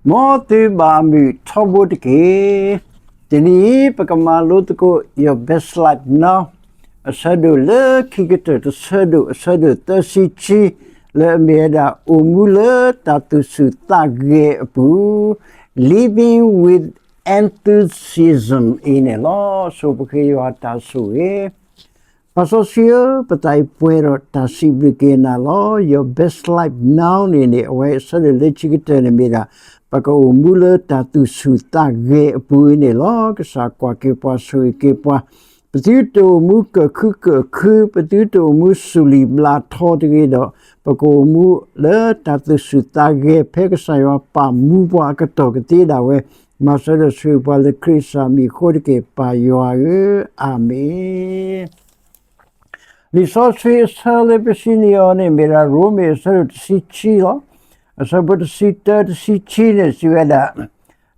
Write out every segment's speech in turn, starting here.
မ်သုဘၣ်မုာ်ထီဘိတက့ၢ်. တနံၤအံၤ ပကမၤလိသကိး Your Best Life Now အဆၢဒိၣ်လၢခံကတၢၢ်တဆၢဒိၣ် အဆၢဒိၣ်သၢဆံခံ လၢအမ့ၢ်ဝဲဒၣ် အိၣ်မူလၢတၢ်သူၣ်ဆူၣ်သးဂဲၤအပူၤ Living with Enthusiasm အံၤန့ၣ်လီၤ. ဆိပဃ့ယွၤတၢ်ဆိၣ်ဂ့ၤ ပၢ်စီဆှံဧၢ, ပသးအံၤပှဲၤဒီးတၢ်စံးဘျုးက့ၤနၤလီၤ. Your Best Life Now န့ၣ်န့ၣ် အဝဲအဆၢဒိၣ်လၢခံကတၢၢ်န့ၣ်မ့ၢ်ဒၣ် ပကအိၣ်မူလၢတၢ်သူၣ်ဆူၣ်သးဂဲၤအပူၤအံၤန့ၣ်လီၤ. ကစၢ်ကွၢ်က့ၤပှၤ ဆိၣ်ဂ့ၤက့ၤပှၤ, ပသုတအိၣ်မူကၢၣ်ခုကၢၣ်ခု, ပသုတအိၣ်မူစူၢ်လံာ်ဘျးထီတဂ့ၤဒီး ပကအိၣ်မူလၢတၢ်သူၣ်ဆူၣ်သးဂဲၤ ဖဲကစၢ်ယွၤပာ်မူပှၤအကတီၢ်ကသ့ဒၣ်ဝဲ, မၤစၢၤဒီးဆိၣ်ဂ့ၤပှၤလၢခရံာ်ကစၢ်မံၤအဃိတက့ၢ် ပၢ်ယွၤဧၢ, အၤမ့ၣ်. လံာ်စီဆှံအဆၢလၢပစံးန့ၢ်အီၤန့ၣ် မ့ၢ်ဒၣ်ရိမ့ၤအဆၢဒိၣ်တဆံခံလီၤ. အဆၢဖိတဆံတၢ တဆံခံန့ၣ် စံးဝဲဒၣ်,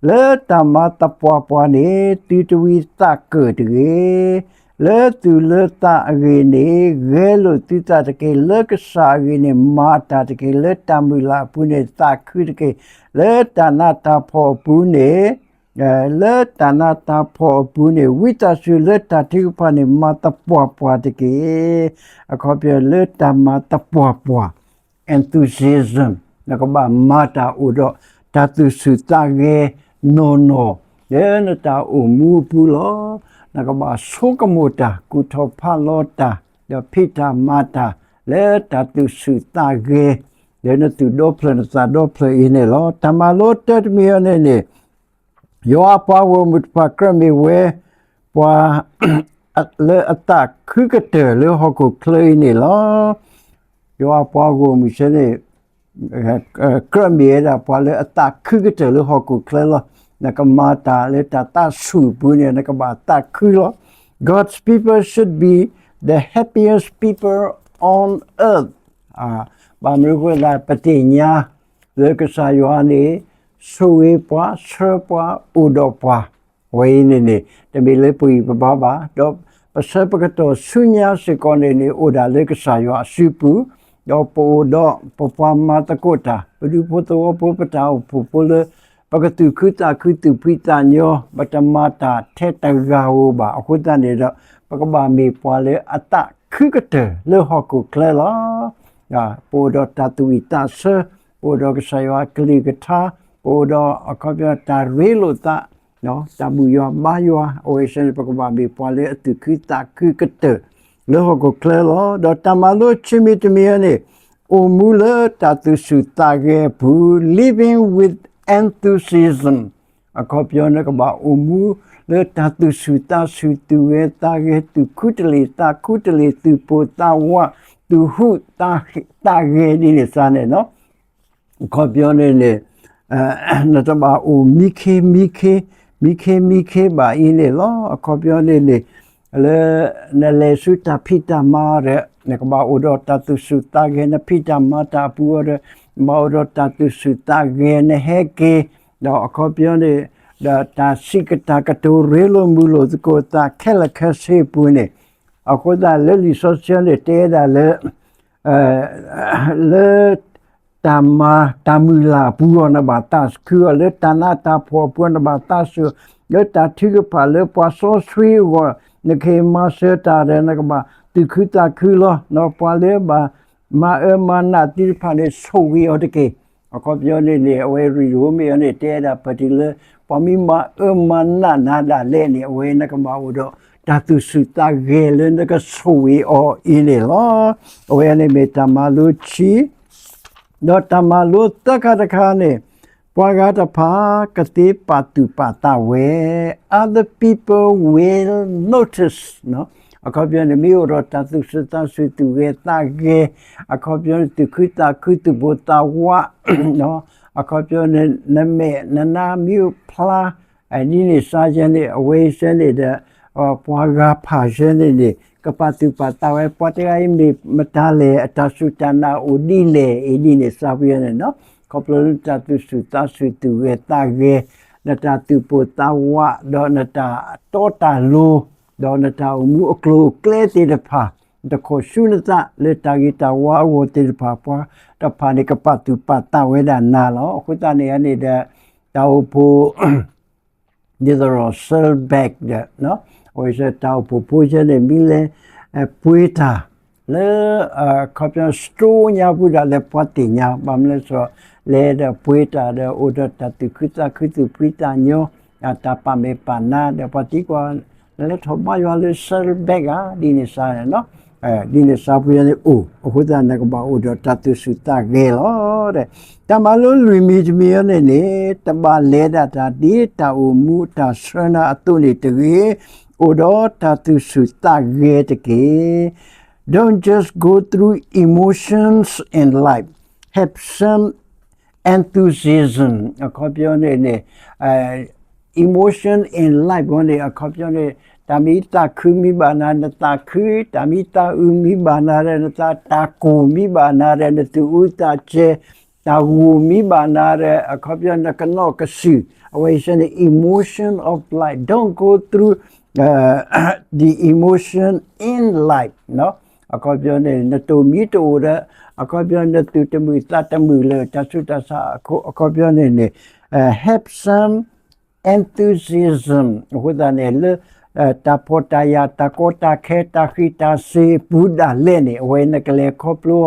လၢတၢ်မၤသပှၢ်ပှၢ်န့ၣ် သုတဝံသးကၢၣ်တဂ့ၤ. လၢသူၣ်လၢသးအဂ့ၢ်န့ၣ် ဂဲၤလိာ်သုသးတက့ၢ်. လၢကစၢ်အဂ့ၢ်န့ၣ် မၤတၢ်တက့ၢ်. လၢတၢ်မုၢ်လၢ်အပူၤန့ၣ် သးခုတက့ၢ်. လၢတၢ်နးတၢ်ဖှီၣ်အပူၤန့ၣ် လၢတၢ်နးတၢ်ဖှီၣ်အပူၤန့ၣ် ဝံသးစူၤလၢတၢ်ထုကဖၣ်န့ၣ် မၤသပှၢ်ပှၢ်တက့ၢ်. အခီပညီလၢတၢ်မၤသပှၢ်ပှၢ် enthusiasm နကဘၣ်မၤတၢ်အိၣ်ဒီးတၢ်သူၣ်ဆူၣ်သးဂဲၤနီၢ်နီၢ် လၢနတၢ်အိၣ်မူအပူၤလီၤ. နကဘၣ်ဆိကမိၣ်တၢ် ကူၣ်ထီၣ်ဖးလီၤတၢ် ဒီးဖံးတၢ်မၤတၢ် လၢတၢ်သူၣ်ဆူၣ်သးဂဲၤ လၢနသူၣ်ဒီဖျၢၣ်နသးဒီဖျၢၣ်အံၤန့ၣ်လီၤ. တၢ်မၤလိတၢတမံၤအံၤန့ၣ်န့ၣ် ယွၤအပှၤဂီၢ်မုၢ်တဖၣ်ကြၢးမ့ၢ်ဝဲ ပှၤ လၢအသးခုကတၢၢ်လၢဟီၣ်ခိၣ်ချၢအံၤန့ၣ်လီၤ. ယွၤအပှၤဂီၢ်မုၢ်ဆၢန့ၣ် ကြၢးမ့ၢ်ဝဲဒၣ်ပှၤလၢအသးခုကတၢၢ်လၢဟီၣ်ခိၣ်ချၢလီၤ. နကမၤတၢ်လၢတၢ်သးဆူၣ်အပူၤန့ၣ် နကဘၣ်သးခုလီၤ. God's people should be the happiest people on earth. ဘၣ်မနုၤအဃိသတး ပသ့ၣ်ညါ လၢကစၢ်ယွၤန့ၣ် ဆိၣ်ဂ့ၤပှၤ ဆှၢပှၤ အိၣ်ဒီးပှၤ အဝဲအံၤန့ၣ်န့ၣ် တမ့ၢ်လၢပဂံၢ်ပဘါဘၣ်, ဒီးပဆၢပကတီၢ်ဆူညါစ့ၢ်ကီးန့ၣ်န့ၣ် အိၣ်ဒၣ်လၢကစၢ်ယွၤအစုပူၤ, ဒီးပအိၣ်ဒီးပပှၤမၤသကိးတၢ် ပဒူဖိသဝီဖိ ပတၢ်အိၣ်ဖှိၣ်ဖိလၢ ပကသူၣ်ခုသးခု သူၣ်ဖှံသးညီ ပတမၤတၢ်ထဲတဂၤဧိၤဘၣ်. အဃိသတးန့ၣ်ဒီး ပကဘၣ်မ့ၢ်ပှၤလၢအသးခုကတၢၢ်လၢဟီၣ်ခိၣ်ချၢလီၤ. ပအိၣ်ဒီးတၢ်သူၣ်ဝံၣ်သးဆၢ, ပအိၣ်ဒီးကစၢ်ယွၤအကလုၢ်ကထါ, ပအိၣ်ဒီးအခီပညီတၢ်ရ့လိာ်သး, တၢ်ဘူၣ်ယွၤဘါယွၤ, အဝဲစ့ၢ်န့ၣ် ပကဘၣ်မ့ၢ်ပှၤလၢအသူၣ်ခုသးခုကတၢၢ် လၢဟီၣ်ခိၣ်ချၢလီၤ. ဒီးတၢ်မၤလိခံမံၤတမံၤအံၤန့ၣ် အိၣ်မူလၢတၢ်သူၣ်ဆူၣ်သးဂဲၤအပူၤ living with enthusiasm အခီပညီနကဘၣ်အိၣ်မူလၢတၢ်သူၣ်ဆူၣ်သးဆူၣ် သူၣ်ဂဲၤသးဂဲၤ သူၣ်ခူတလ့ၢ်သးခူတလ့ၢ် သူၣ်ပိၢ်သးဝး သူၣ်ဟူးသးဂဲၤဒ်န့ၣ်စ့ၢ်န့ၣ်လီၤ. အခီပညီန့ၣ်န့ၣ် နတဘၣ်အိၣ်မံခ့မံခ့ မံခ့မံခ့ဘၣ်အံၤန့ၣ်လီၤ. အခီပညီန့ၣ်န့ၣ် လၢနလဲၤဆူတၢ်ဖံးတၢ်မၤအီၤဒီး နကဘၣ်အိၣ်ဒီးတၢ်သူၣ်ဆူၣ်သးဂဲၤ, နဖံးတၢ်မၤတၢ်အပူၤအီၤဒီး နဘၣ်အိၣ်ဒီးတၢ်သူၣ်ဆူၣ်သးဂဲၤ, နဟဲက့ၤ ဒီးအခီပညီန့ၣ် ဒီးတၢ်စံးကတၢၢ်ကတိၤရ့လိာ်မုာ်လိာ်သကိးသးခဲလၢာ်ခဲဆ့အပူၤန့ၣ် အဃိသတးလၢလံာ်စီဆှံန့ၣ် တဲဒၣ်လၢ လၢ တၢ်မၤတၢ်မုၢ်လၢ်အပူၤအီၤ နဘၣ်သးခုအီၤ, လၢတၢ်နးတၢ်ဖှီၣ်အပူၤ နဘၣ်သးဆူၣ်, လၢတၢ်ထုကဖၣ်လၢပှၤစီဆှံအဂီၢ် နကဟ့ၣ်မၤစၢၤတၢ်ဒီး နကဘၣ်သူၣ်ခုသးခုလီၤ. ပှၤလၢဘၣ်မၤအၢမၤနးသ့ၣ်တဖၣ်န့ၣ် ဆိၣ်ဂ့ၤအီၤတက့ၢ်. အခီပညီန့ၣ်န့ၣ် အဝဲရံၣ်ရိမ့ၤအံၤန့ၣ် တဲဒၣ်ပတုၤလၢ ပှၤမ့ၢ်မၤအၢမၤနးနၤဒၣ်လဲာ်န့ၣ် အဝဲနကဘၣ်အိၣ်ဒီး တၢ်သူၣ်ဆူၣ်သးဂဲၤလၢနကဆိၣ်ဂ့ၤအီၤအံၤန့ၣ်လီၤ. အဝဲန့ၣ်မ့ၢ်တၢ်မၤလိခံ ဒီးတၢ်မၤလိသၢခါတခါန့ၣ် ပှၤဂၤတဖၣ်ကသ့ပာ်သူၣ်ပာ်သးဝဲ other people will notice အခီပညီန့ၣ် မ့ၢ်အိၣ်ဒီးတၢ်သူၣ်ဆူၣ်သးဆူၣ် သူၣ်ဂဲၤသးဂဲၤ အခီပညီန့ၣ် သူၣ်ခုသးခု သူၣ်ပိၢ်သးဝး အခီပညီန့ၣ် နမဲာ်နနါမ့ၢ်အိၣ်ဖျါ ဒ်န့ၣ်စ့ၢ်ယဲန့ၣ် အဝဲစ့ၢ်န့ၣ်ဒီး ပှၤဂၤဖးစ့ၢ်န့ၣ်န့ၣ် ကပာ်သူၣ်ပာ်သးဝဲ ပှၤတဂၤအံၤမ့ၢ်မတၤလဲၣ် အတၢ်စူၢ်တၢ်နာ်အိၣ်ဒ်လဲၣ် အံၤဒ်န့ၣ်စ့ၢ်န့ၣ် ခီဖျိလၢနတၢ်သူၣ်ဆူၣ်သးဆူၣ် သူၣ်ဂဲၤသးဂဲၤ နတၢ်သူၣ်ပိၢ်သးဝး ဒီးနတၢ်တီတၢ်လိၤ ဒီးနတၢ်အိၣ်မူအကျိၤအကျဲသ့ၣ်တဖၣ် နတခိးဆူနသးလၢတၢ်ဂ့ၤတၢ်ဝါအဂီၢ်သ့ၣ်တဖၣ် ပှၤတဖၣ်န့ၣ် ကပာ်သူၣ်ပာ်သးဝဲဒၣ်နၤလီၤ. အဃိသတးန့ၣ်န့ၣ်ဒီး တၢ်အိၣ်ဖှိၣ် ဒ်သိးဒီး Saddleback ဒီး အဝဲစ့ၢ်တၢ်အိၣ်ဖှိၣ်ဖိဆဲန့ၣ် မ့ၢ်လဲၤ ပှ့ၤတၢ် လၢ အခီပညီ store ညါပူၤဒီး လဲၤပှ့ၤတ့ၢ်ညါ ဘၣ်မနုၤလဲၣ် လဲၤဒီးပှ့ၤတၢ်ဒီး အိၣ်ဒီးတၢ်သူၣ်ခုသးခု သူၣ်ဖှံသးညီ တၢ်ပာ်မဲာ်ပာ်နါဒီး ပှၤသံကွၢ် လဲၤထီၣ်ဘါယွၤလၢ Saddleback ဧါ ဒ်န့ၣ်စ့ၢ်န့ၣ် ဒ်န့ၣ်စ့ၢ်ပူၤန့ၣ်အိၣ် အဃိသတး နကဘၣ်အိၣ်ဒီးတၢ်သူၣ်ဆူၣ်သးဂဲၤလီၤ. တၢ်မၤလိလွံၢ်မံၤတမံၤအံၤန့ၣ်န့ၣ် တဘၣ်လဲၤဒၣ်တၢ်ဒ်တၢ်အိၣ်မူတၢ်ဆှၢနၤအသိးန့ၣ်တဂ့ၤ, အိၣ်ဒီးတၢ်သူၣ်ဆူၣ်သးဂဲၤတက့ၢ်. Don't just go through emotions in life. Have some enthusiasm. အခီပညီန့ၣ်န့ၣ် emotion in life န့ၣ် အခီပညီန့ၣ် တၢ်မ့ၢ်သးခုမံဘၣ်နၤ နသးခု, တၢ်မ့ၢ်သးအုးမံဘၣ်နၤဒီး နသး, တၢ်ကိၢ်မံဘၣ်နၤဒီး နသူၣ်အုးသးစဲၤ, တၢ်ဂိၢ်မံဘၣ်နၤဒီး အခီပညီ နကနီၣ်ကစၢ်, အဝဲစ့ၢ်န့ၣ် emotion of life. Don't go through the emotion in life. အခီပညီန့ၣ် နတိၢ်မံၤတအိၣ်ဒီး အခီပညီ နသူၣ်တမုာ်သးတမုာ်လၢ တၢ်ဆူးတၢ်ဆါအဃိ အခီပညီန့ၣ်န့ၣ် have some enthusiasm အဃိသတးန့ၣ် လၢ တၢ်ဖှီၣ်တၢ်ယာ် တၢ်ကီတၢ်ခဲ တၢ်ဃံးတၢ်စ့ၤအပူၤဒၣ်လဲာ်န့ၣ် အဝဲနကလဲၤခီဖျိ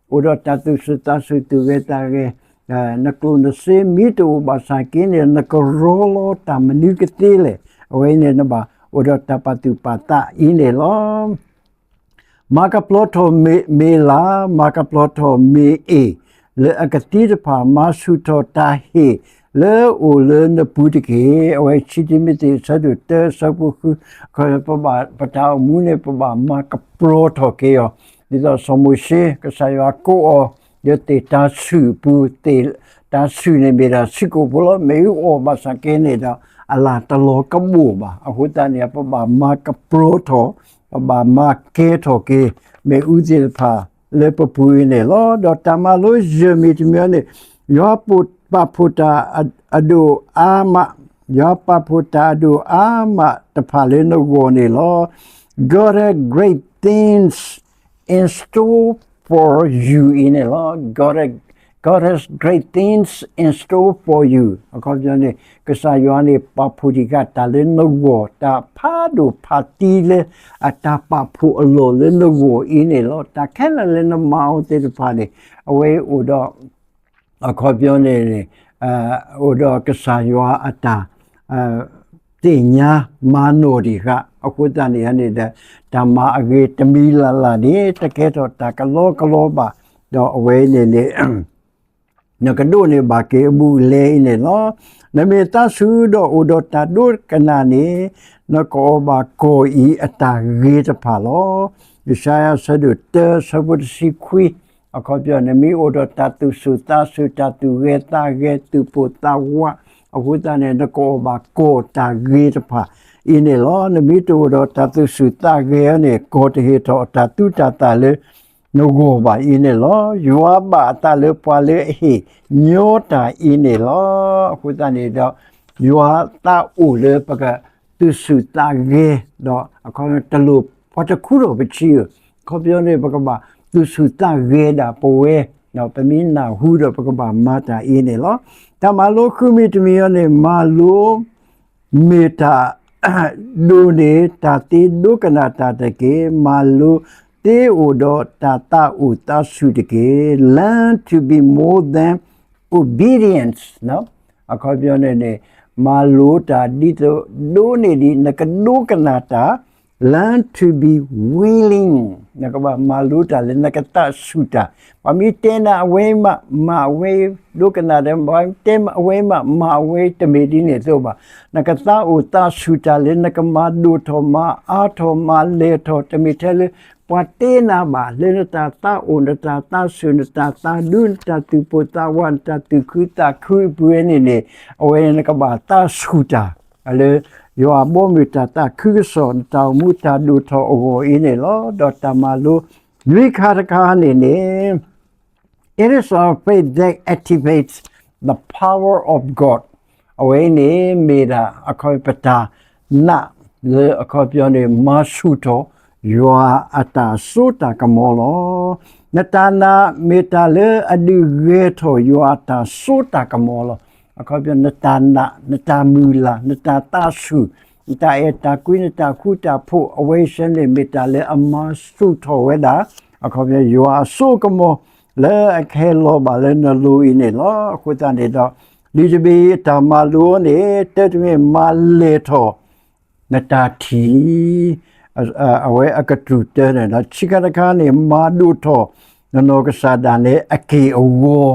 အိၣ်ဒီးတၢ်သူၣ်ဆူၣ်သးဆူၣ် သူၣ်ဂဲၤသးဂဲၤ, နကျိၣ်နစ့မ့ၢ်တအိၣ်ဘၣ်ဆၣ်က့န့ၣ် နကရီလီၤတၢ်မနုၤကသ့လဲၣ်. အဝဲန့ၣ်နဘၣ်အိၣ်ဒီးတၢ်ပာ်သူၣ်ပာ်သးအံၤန့ၣ်လီၤ. မၤကပျီထီၣ်မ့ၢ်လၢ်, မၤကပျီထီၣ်မ့ၢ်အ့ၣ် လၢအကသံတဖၣ်, မၤဆူၣ်ထီၣ်တၢ်ဟ့ၣ်လၢအအိၣ်လၢနပူၤတက့ၢ်. အဝဲခံတံၤမသ့း အဆၢဒိၣ်တၢ အဆၢဖိဃု, ပတၢ်အိၣ်မူန့ၣ် ပဘၣ်မၤကပျီထီၣ်က့ၤအီၤ, ဒ်သိးစီၤမိၤၡ့ ကစၢ်ယွၤကိးအီၤ လၢသ့ၣ်တၤဆှုၣ်အပူၤ, သ့ၣ်တၤဆှုၣ်န့ၣ်မ့ၢ်ဒၣ်ဆံးကိာ်ဖိလီၤ. မ့ၣ်အူအီၣ်ဘၣ်ဆၣ်က့န့ၣ်ဒီး အလၢ်တလီၤကဘီၣ်ဘၣ်. အဃိသတးန့ၣ် ပဘၣ်မၤကပျီထီၣ် ပဘၣ်မၤကဲထီၣ်က့ၤ မ့ၣ်အူသ့ၣ်တဖၣ်လၢပပူၤအံၤန့ၣ်လီၤ. ဒီးတၢ်မၤလိယဲၢ်မံၤတမံၤန့ၣ် ယွၤပာ်ဖှိၣ်တၢ်အဒိၣ်အါမး, ယွၤပာ်ဖှိၣ်တၢ်အဒိၣ်အါမးတဖၣ်လၢနဂီၢ်န့ၣ်လီၤ. God has great things in store for you အံၤန့ၣ်လီၤ. God has, God has great things in store for you. အခီပညီန့ၣ် ကစၢ်ယွၤန့ၣ် ပာ်ဖှိၣ်တံၢ်ဃာ်တၢ်လၢနဂီၢ်, တၢ်ဖးဒိၣ်ဖးသံလၢအတၢ်ပာ်ဖှိၣ်အလီၢ်လၢနဂီၢ်အံၤန့ၣ်လီၤ. တၢ်ခဲလၢာ်လၢနမၤအီၤသ့ၣ်တဖၣ်န့ၣ် အဝဲအိၣ်ဒီး အခီပညီန့ၣ်န့ၣ် အိၣ်ဒီးကစၢ်ယွၤအတၢ် သ့ၣ်ညါမၤနီၣ်တံၢ်ဃာ်, အဃိသတးန့ၣ်န့ၣ်ဒီး တၢ်မၤအဂ့ၤတမံၤလၢ်လၢ်န့ၣ် တကဲထီၣ်တၢ်ကလီကလီဘၣ်, ဒီးအဝဲန့ၣ်န့ၣ် နကဒိးန့ၢ်ဘၣ်က့ၤအဘူးအလဲအံၤန့ၣ်လီၤ. နမ့ၢ်သးဆူၣ်ဒီးအိၣ်ဒီးတၢ်ဒိကနၣ်န့ၣ် နကအီၣ်ဘၣ်ကီၢ်အံၤအတၢ်ဂ့ၤတဖၣ်လီၤ. ယၡါယၤ အဆၢဒိၣ်တၢ အဆၢဖိတဆံခွံ အခီပညီ နမ့ၢ်အိၣ်ဒီးတၢ်သူၣ်ဆူၣ်သးဆူၣ် တၢ်သူၣ်ဂဲၤသးဂဲၤ သူၣ်ပိၢ်သးဝး အဃိသတးန့ၣ် နကအိၣ်ဘၣ်ကီၢ်တၢ်ဂ့ၤတဖၣ်အံၤန့ၣ်လီၤ. နမ့ၢ်တအိၣ်ဒီးတၢ်သူၣ်ဆူၣ်သးဂဲၤန့ၣ် ကီၢ်တဟ့ၣ်ထီၣ်အတၢ်သူတၢ်သၣ်လၢနဂီၢ်ဘၣ်အံၤန့ၣ်လီၤ. ယွၤဘၣ်အသးလၢပှၤလၢအဟ့ၣ်ညီတၢ်အံၤန့ၣ်လီၤ. အဃိသတးန့ၣ်ဒီး ယွၤသးအိၣ်လၢပကသူၣ်ဆူၣ်သးဂဲၤ ဒီးအခီပညီ တလိၣ်ပှၤတခူထီၣ်ပဆံးဧၢ, အခီပညီန့ၣ် ပကဘၣ်သူၣ်ဆူၣ်သးဂဲၤဒၣ်ပဝဲ, ဒီးပမ့ၢ်နၢ်ဟူဒီးပကဘၣ်မၤတၢ်အံၤန့ၣ်လီၤ. တၢ်မၤလိဃုမံၤတမံၤအံၤန့ၣ် မၤလိ မ့ၢ်တၢ်ဒိၣ်န့ၢ် တၢ်သ့ဒိကနၣ်တၢ်တက့ၢ်. မၤလိသ့အိၣ်ဒီးတၢ်သးအိၣ်သးဆူၣ်တက့ၢ်. Learn to be more than obedience အခီပညီန့ၣ်န့ၣ် မၤလိတၢ်ဒ်သိး ဒိၣ်န့ၢ်ဒံး နကဒိကနၣ်တၢ်, learn to be willing နကဘၣ်မၤလိတၢ်လၢနကသးဆူၣ်တၢ်, ပှၤမ့ၢ်တဲနၤအဝဲမး မၤအဝဲ ဒိကနၣ်ဒီး ပှၤမ့ၢ်တဲအဝဲမး မၤအဝဲ တမ့ၢ်ဒ်န့ၣ်အသိးဘၣ်. နကသးအိၣ်သးဆူၣ်တၢ်လၢနကမၤဒိၣ်ထီၣ် မၤအါထီၣ် မၤလဲၢ်ထီၣ် တမ့ၢ်ထဲလၢ ပှၤတဲနၤဘၣ် လၢနတၢ်သးအိၣ် နတၢ်သးဆူၣ် နတၢ်သးဒူ နတၢ်သူၣ်ပိၢ်သးဝး နတၢ်သူၣ်ခုသးခုအပူၤန့ၣ်န့ၣ် အဝဲနကဘၣ်သးဆူၣ်တၢ် လၢယွၤအဘီအမုၢ်တၢ်သးခုကစီၣ် နတၢ်အိၣ်မူတၢ်ဒိၣ်ထီၣ်အဂီၢ်အံၤန့ၣ်လီၤ. ဒီးတၢ်မၤလိလွံၢ်ခါတခါန့ၣ်န့ၣ် It is our faith that activates the power of God. အဝဲန့ၣ်မ့ၢ်ဒၣ်အခီပညီ ပတၢ်နာ်လၢအခီပညီန့ၣ် မၤဆူၣ်ထီၣ်ယွၤအတၢ်စိတၢ်ကမီၤလီၤ. နတၢ်နာ်မ့ၢ်တၢ်လၢအဒုးဂဲၤထီၣ်ယွၤအတၢ်စိတၢ်ကမီၤလီၤ. အခီပညီ နတၢ်နာ်, နတၢ်မုၢ်လၢ်, နတၢ်သးဆူၣ်, နတၢ်အဲၣ်တၢ်ကွံ, နတၢ်ဃူတၢ်ဖိး, အဝဲသ့ၣ်န့ၣ် မ့ၢ်တၢ်လၢအမၤဆူၣ်ထီၣ်ဝဲဒၣ်, အခီပညီ ယွၤအစိကမီၤ လၢအကဟဲလီၤဘၣ်လၢနလိၤအံၤန့ၣ်လီၤ. အဃိသတးန့ၣ်ဒီး လံာ်တဘ့ၣ်အံၤ တၢ်မၤလိန့ၣ် တၢ်တမ့ၢ်မၤလဲၢ်ထီၣ် နတၢ်ထံၣ်, အဝဲအကတြူၢ်တၢန့ၣ်ဒီး ခံခါတခါန့ၣ် မၤဒိၣ်ထီၣ် နနီၢ်ကစၢ်ဒၣ်နဲအက့ၢ်အဂီၤ,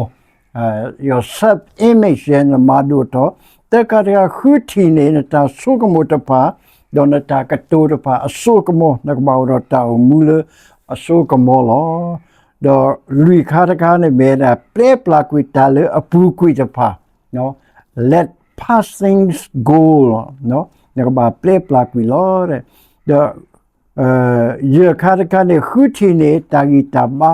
your self image နမၤဒိၣ်ထီၣ်, သၢခါတခါ ဃုထံၣ်န့ၢ် နတၢ်ဆိကမိၣ်တဖၣ် ဒီးနတၢ်ကတိၤတဖၣ်အစိကမီၤ, နကဘၣ်အိၣ်ဒီးတၢ်အိၣ်မူလၢအစိကမီၤလီၤ. ဒီးလွံၢ်ခါတခါန့ၣ်မ့ၢ်ဒၣ် ပျဲပျၢ်ကွံာ်တၢ်လၢအပူၤကွံာ်တဖၣ်, let past things go, နကဘၣ်ပျဲပျၢ်ကွံာ်လီၤ. ဒီး ယဲၢ်ခါတခါန့ၣ် ဃုထံၣ်န့ၢ် တၢ်ဂံၢ်တၢ်ဘါ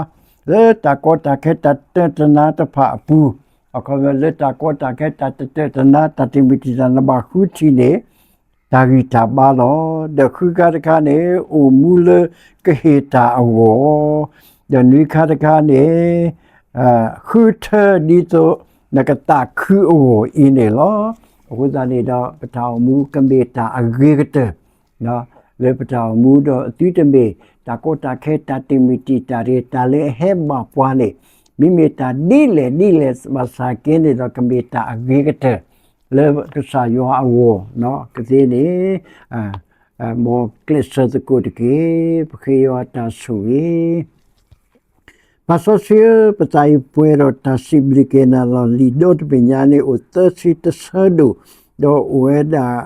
လၢတၢ်ကီတၢ်ခဲတၢ်တတၢတနါတဖၣ်အပူၤ, အခီပညီလၢတၢ်ကီတၢ်ခဲတၢ်တတၢတနါ တၢ်တမံၤတံာ်တာ် နဘၣ်ဃုထံၣ်န့ၢ် တၢ်ဂံၢ်တၢ်ဘါလီၤ. ဒီးဃုခါတခါန့ၣ် အိၣ်မူလၢကဟ့ၣ်တၢ်အဂီၢ်, ဒီးနွံခါတခါန့ၣ် ဃုထၢဒ်သိးနကသးခုအဂီၢ်အံၤန့ၣ်လီၤ. အဃိသတးန့ၣ်ဒီး ပတၢ်အိၣ်မူကမ့ၢ်တၢ်အဂ့ၤကတၢၢ် လၢပတၢ်အိၣ်မူဒီး သုတမ့ၢ်တၢ်ကီတၢ်ခဲ တၢ်တမံၤတံာ်တာ်တဂ့ၤ, တၢ်လၢအဟဲဘၣ်ပှၤန့ၣ် မ့မ့ၢ်တၢ်ဒ်လဲၣ်ဒ်လဲၣ်ဘၣ်ဆၣ်က့န့ၣ်ဒီး ကမ့ၢ်တၢ်အဂ့ၤကတၢၢ် လၢကစၢ်ယွၤအဂီၢ်ကသ့န့ၣ်, မ်ကျဲးစၢးသကိးတက့ၢ်. ပဃ့ယွၤတၢ်ဆိၣ်ဂ့ၤ ပၢ်စီဆှံဧၢ, ပသးအံၤပှဲၤဒီးတၢ်စံးဘျုးက့ၤနၤလီၤ. လံာ်ဒီတဘ့ၣ်ညါန့ၣ် အိၣ်သၢဆံတဆၢဒိၣ်, ဒီးအိၣ်ဝဲဒၣ်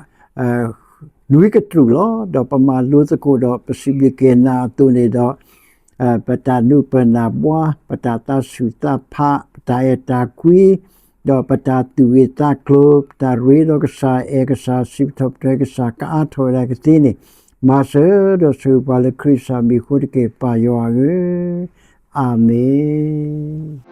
နွံကတြူၢ်လီၤ. ဒီးပမၤလိသကိးဒီး ပစံးဘျုးက့ၤနၤအသိးန့ၣ်ဒီး ပတၢ်နူၢ်ပၢၢ်နၢ်ဘှါ, ပတၢ်သးဆူၣ်သးဖး, ပတၢ်အဲၣ်တၢ်ကွံ, ဒီးပတၢ်သူၣ်ဂ့ၤသးကျိၤ, ပတၢ်ရ့ဒီးကစၢ်, အဲၣ်ကစၢ်, စံးထီၣ်ပတြၢၤကစၢ်, ကအါထီၣ်ဝဲဒၣ်ကသ့န့ၣ်, မၤစၢၤဒီးဆိၣ်ဂ့ၤပှၤလၢခရံာ်ကစၢ်မံၤအဃိတက့ၢ်, ပၢ်ယွၤဧၢ, အၤမ့ၣ်.